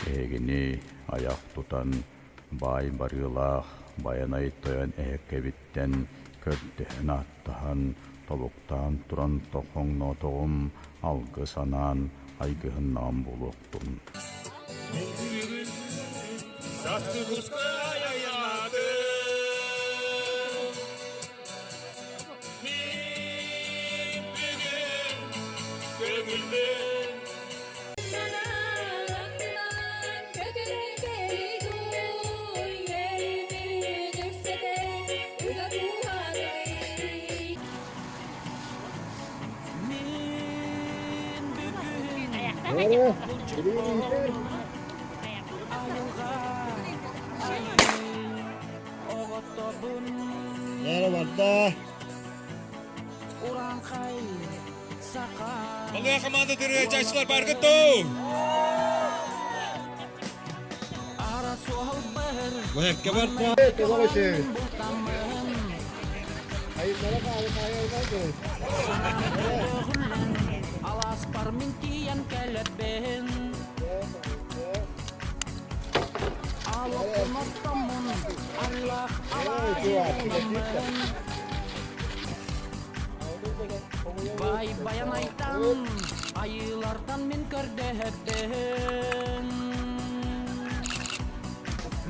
Эһигини айах тутан, баай барыылаах Байанай тойон эһэккэбиттэн көрдөһөн-ааттаһан, тобуктаан туран тохоҥноотоҕум, алгыс анаан айгыһыннаҕым буолуохтун. Барда. Малыа команда тырыачааччылар баргыт дуу? Бэккэ барда. Аласпар мин тиийэн кэлэбин Алоппун оттоммун Аллах алаайыммын Бай баянайтан айыылартан мин көрдөһөбүн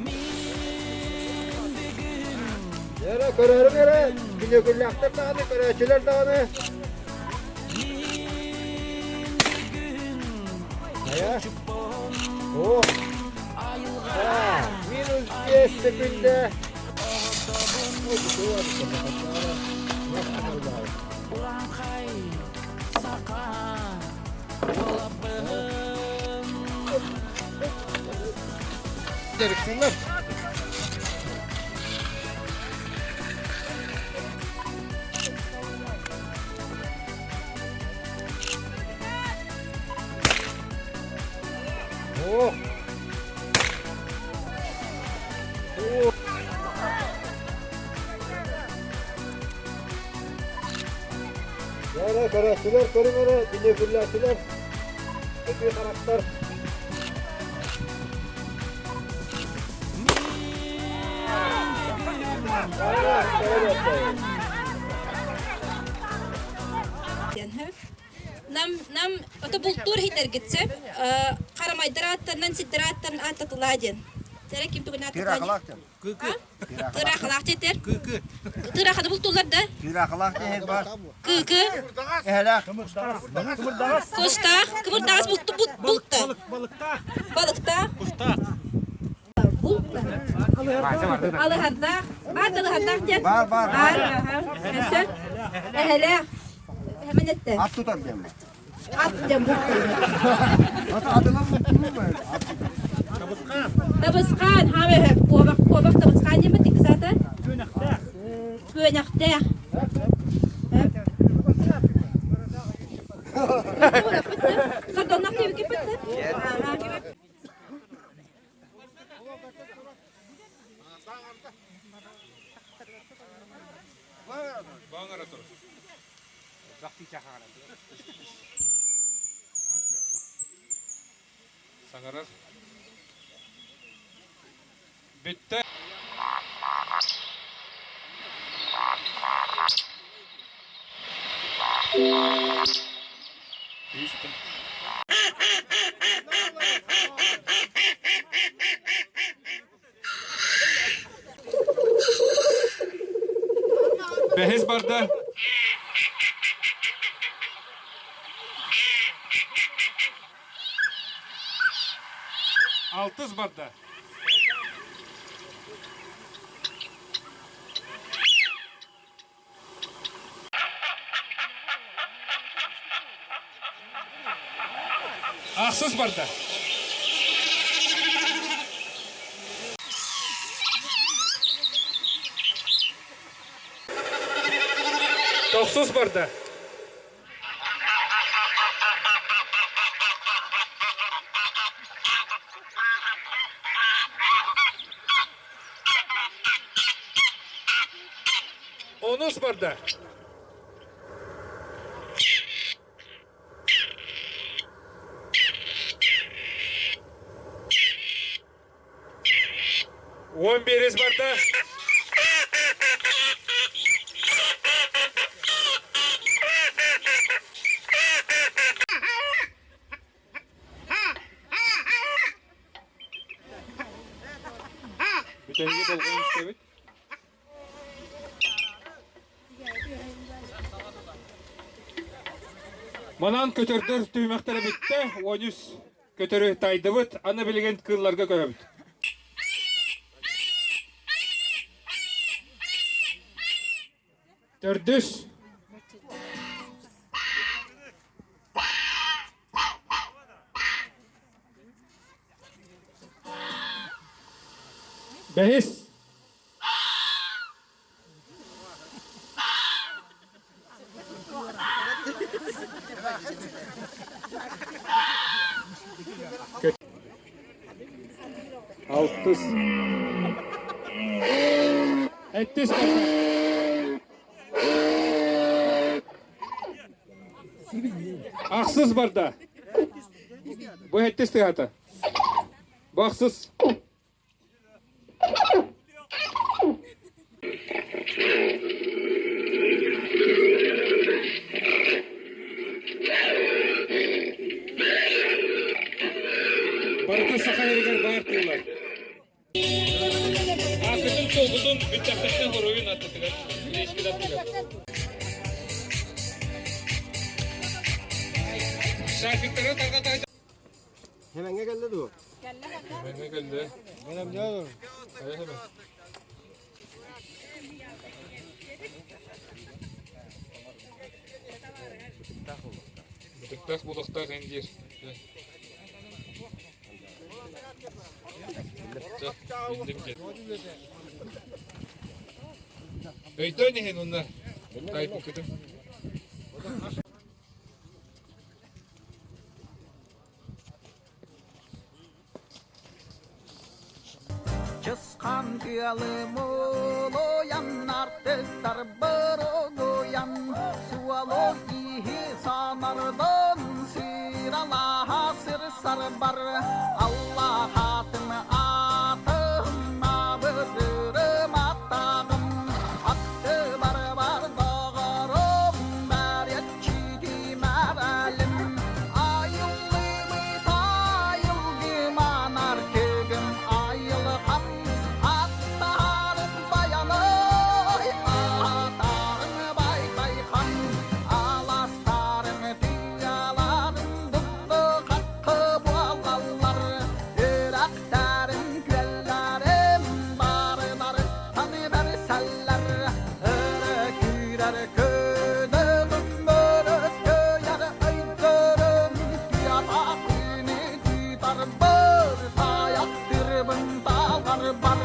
Мин бүгүн Эрэ көрөрүм эрэ, күнүкүллээхтэр даҕаны, көрөөччүлэр даҕаны. Мин бүгүн Хайа? чуппун О, айылҕа минус 5 секунда. Урааҥхай саха уолабын Дерексинler. О! О! Yara karasılar, karınara, dinlefillasılar, ötü karakter. Нам нам ото бултуур иһитэргитсэ харамайдар ааттарынан сирдэр ааттарын ааттатылаа диэн. Тэрэ ким тугун ааттатылаа Тыырахалаах диэн. Кыкы. Тыырахалаах диэтэр. Кыкы. Тыыраханы бултууллар да? Тыырахалаах диэн бар. Кыкы. Эһэлээх. Кустаах. Кымырдаҕас булту булта. Балыктаах. Балыктаах. Кустаах. Алыһардаах. Баар алыһардаах диэн? Бар, бар. Баар. Өссө? Эһэлээх. Эһэмин эттэ. Ат тутар диэн. Ат диэн Ат атынан муттулуу Табысхаан. Табысхаан, хаама өһө. Куобах, куобах табысхаан диэн бит иккисата. Күөнэхтээх. Күөнэхтээх. Сордоннох диэбиккин битте. Саҥарар. Бүттэ. Бэһис барда. Алтыс барда. Ахсыс барда. Тохсус барда. Онус барда. 11 барда. Бүтэһиги болҕойон истэбит. Манан көтөрдөр түһүмэхтэрэ бүттэ, 13 көтөрү тайдыбыт, аны билигин кыылларга көһөбүт. Төрдүс. Бэһис. Алтыс. Эттис Ахсыс барда. Бу эттис тыһата. Бу ахсыс. Барыта саха сиригэр баар тыылар. Аакытын суолгутун бүттэххиттэн хоруйун аттытыгар, лиискин аттыгар. Шарфиктары тарҕата Хэмэҥҥэ кэллэ дуо? Хэмэҥҥэ кэллэ. Хайа хэмэн? Бытыктаах буолуохтаах эн диир. Өйдөөн иһин уонна тайпыккытын. Чысхан тыалы мулуйан, артыктар боругуйан, суолу иһи санардан сыралаһа сыр сарбар, Аллаһатын атын абырырым аттагым, атты бар-бар доҕорум, бәреччити мәрәлим, айыллыбыт айылгыман артыгым, айылҕам, аттарым баянай, атарым байтайхан, аластарым тыаларым дуппу хаккы буолаллар, үрэхтэрим күөллэрим барыларыттан бэрсэллэр, өрө күүрэр көнөгүм өрөкөйөр өйдөрүм, туйата күнү тутарбар, таяктырбын таларбар,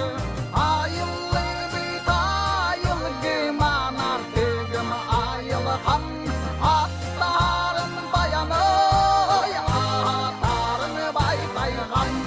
айыллыбыт айылгыман артыгым айылҕам, аттарым баянай, аттарым байтайҕам.